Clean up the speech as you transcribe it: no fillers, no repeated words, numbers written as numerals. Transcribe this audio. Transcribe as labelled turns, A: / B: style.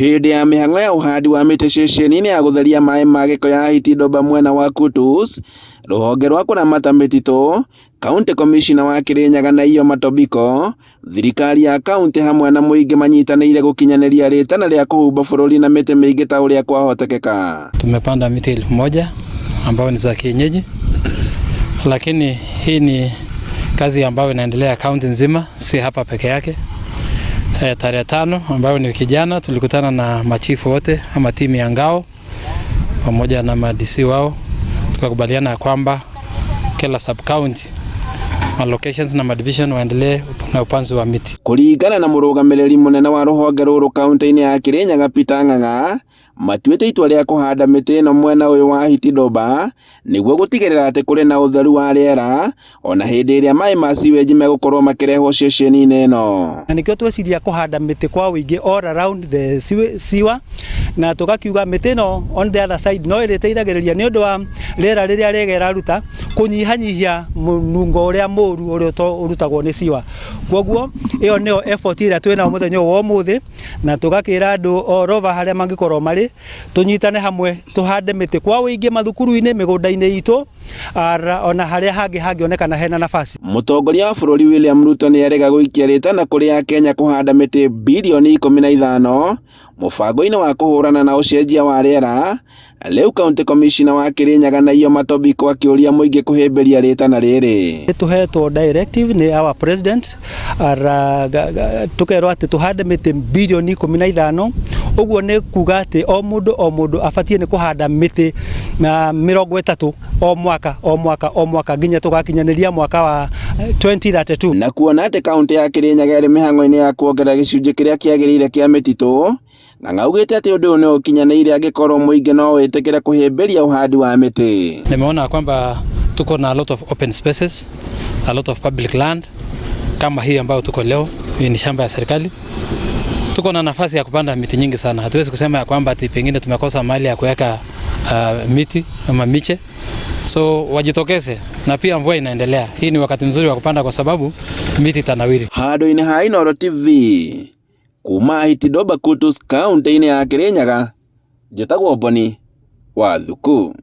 A: Hĩndĩ ya mĩhang'o ya ũhandi wa mĩtĩ ceceni-inĩ ya gũtheria maĩ ma gĩko ya Hiti Ndomba mwena wa Kutus, rũhonge rwa kũramata mĩtitũ, County Commissioner wa Kirinyaga Naio Matobiko, thirikari ya kaunti hamwe na mũingĩ manyitanĩire gũkinyanĩria rĩtana rĩa kũhumba bũrũri na mĩtĩ mĩingĩ ta ũrĩa kwahotekeka.
B: Tumepanda miti 1000 ambayo ni za kienyeji, lakini hii ni kazi ambayo inaendelea kaunti nzima, si hapa peke yake. Tarehe 5 ambayo ni wiki jana tulikutana na machifu wote ama timu ya ngao pamoja na ma DC wao, tukakubaliana ya kwamba kila sub county ma locations na ma division waendelee na upanzi wa miti.
A: Kũringana na mũrũgamĩrĩri mũnene wa rũhonge rũrũ kaunti-inĩ ya Kirinyaga Peter Ng'ang'a, matuĩte itua rĩa kũhanda mĩtĩ ĩno mwena ũyũ wa Hiti Ndomba nĩguo gũtigĩrĩra atĩ kũrĩ na ũtheru wa rĩera ona hĩndĩ ĩrĩa maĩ ma sewage megũkorwo makĩrehwo ceceni-inĩ ĩno.
C: Na nĩkĩo tweciria kũhanda mĩtĩ kwa ũingĩ all around the sewer, na tũgakiuga mĩtĩ ĩno on the other side no ĩrĩteithagĩrĩria nĩ ũndũ wa rĩera rĩrĩa rĩega ĩraruta kũnyihanyihia mũnungo ũrĩa mũru ũrĩa ũrutagwo nĩ sewer. Kwoguo ĩyo nĩyo effort ĩrĩa twĩnayo mũthenya ũyũ wa ũmũthĩ, na tũgakĩra andũ all over harĩa mangĩkorwo marĩ tũnyitane hamwe tũhande mĩtĩ kwa ũingĩ mathukuru-inĩ, mĩgũnda-inĩ itũ, ona harĩa hangĩ hangĩonekana hena nafasi.
A: Mũtongoria wa bũrũri William Ruto nĩ erĩga gũikia rĩtana kũrĩ Akenya kũhanda mĩtĩ bilioni 15 mũbango-inĩ wa kũhũrana na ũcenjia wa rĩera. Rĩu County Commissioner wa Kirinyaga Naio Matobiko akĩũria mũingĩ kũhĩmbĩria rĩtana rĩrĩ.
C: Tũhetwo directive nĩ our president, tũkerwo atĩ tũhande mĩtĩ bilioni 15, ũguo nĩ kuga atĩ o mũndũ o mũndũ abatiĩ nĩ kũhanda mĩtĩ 30 o mwaka o mwaka o mwaka nginya tũgakinyanĩria mwaka wa 2032.
A: Na kuona atĩ kaunti ya Kirinyaga ĩrĩ mĩhang'o-inĩ ya kuongerera gĩcunjĩ kĩrĩa kĩagĩrĩire kĩa mĩtitũ, Ng'ang'a augĩte atĩ ũndũ ũyũ nĩ ũkinyanĩire angĩkorwo mũingĩ no wĩtĩkĩre kũhĩmbĩria ũhandi wa mĩtĩ.
B: Nimeona kwamba tuko na a lot of open spaces, a lot of public land kama hii ambayo tuko leo, hii ni shamba ya serikali. Tuko na nafasi ya kupanda miti nyingi sana. Hatuwezi kusema ya kwamba ati pengine tumekosa mahali ya kuweka miti ama miche. So wajitokeze, na pia mvua inaendelea. Hii ni wakati mzuri wa kupanda kwa sababu miti itanawiri.
A: Handũ-inĩ ha Inooro TV kuma Hiti Ndomba Kutus kaunti-inĩ ya Kirinyaga, njĩtagwo Boni wa Thuku.